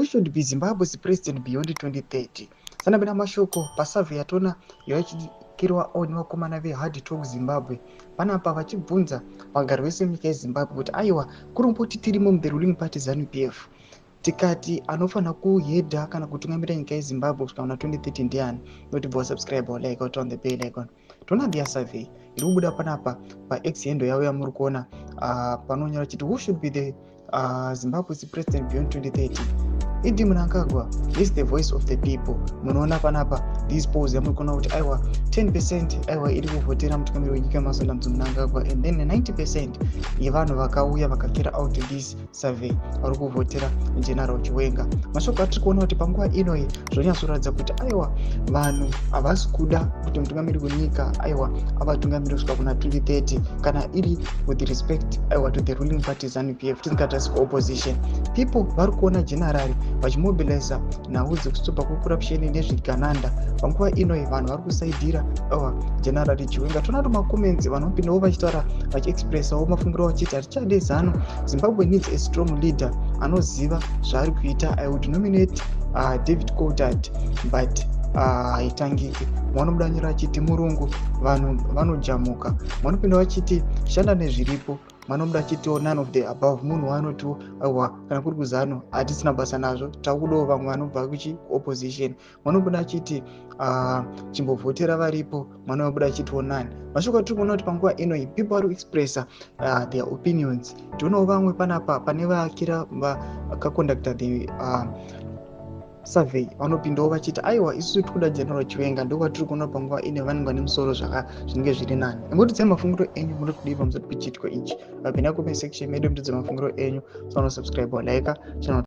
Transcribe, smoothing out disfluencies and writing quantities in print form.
Should be Zimbabwe's president beyond 2030? Sanapinda mashoko pasurvey yatona yaichikirwa on vakomana veHard Talk Zimbabwe panapa, vachibvunza vagari vese munyika yeZimbabwe kuti aiwa, kurumboti tirimo muthe ruling party ZANU PF, tikati anofanira kuheada kana kutungamira nyika yeZimbabwe kusvika muna 2030 ndiani? Notibva wasubscribe, walike, on the bell icon. Toona their survey iri kubuda panapa paX handle yavo yamuri kuona panonyora chiti, "Who should be the Zimbabwe's president beyond 2030? ED Mnangagwa is the voice of the people." Munoona panapa these polls yamuri kuona kuti aiwa, 10% aiwa iri kuvhotera mutungamiri wenyika Emmerson Dambudzo Mnangagwa, and then 90% yevanhu vakauya vakacarry out this survey vari kuvhotera General Chiwenga. Mashoko atiri kuona kuti panguva inoi zvonyatsoratidza kuti aiwa, vanhu havasi kuda kuti mutungamiri wenyika aiwa avatungamiri kusvika kuna 2030, kana iri with respect aiwa to the ruling party ZANU PF. Tisingatarisi kuopposition, people vari kuona general vachimobiliza nhau dzekustopa kucorruption nezvigananda. Panguva inoi vanhu vari kusaidhira aiwa General Chiwenga. Toona kuti macomments vanopindawo vachitaura, vachiexpressawo mafungiro vachiti, "Hatichade ZANU. Zimbabwe needs a strong leader anoziva zvaari kuita. I would nominate David Coltart, but haitangiki." Vanobuda nyora achiti, "Murungu vanhu vanojamuka." Vanopinda vachiti, "Shanda nezviripo." Vanobuda achitiwo, "None of the above." Munhu waanotiwo aiwa, kana kuri kuZANU hatisina basa nazvo, takudawo vamwe vanobva kuchi opposition. Vanobuda achiti, "Chimbovhotera varipo." Mwana wabuda achitiwo, "None." Mashoko atiri kuona kuti panguva inoi people vari kuexpressa their opinions. Tionawo vamwe panapa pane vaakira vakaconducta the survey, vanopindawo vachiti aiwa, isusu tikuda General Chiwenga. Ndokwatiri kuona panguva ine vanenge vane musoro zvinenge zviri nani. Imbotidzai mafungiro enyu, munotidii pamusoro pechiitiko ichi? Vapinda comment section medu, mutidze mafungiro enyu. Sanosubscribe, walike channel.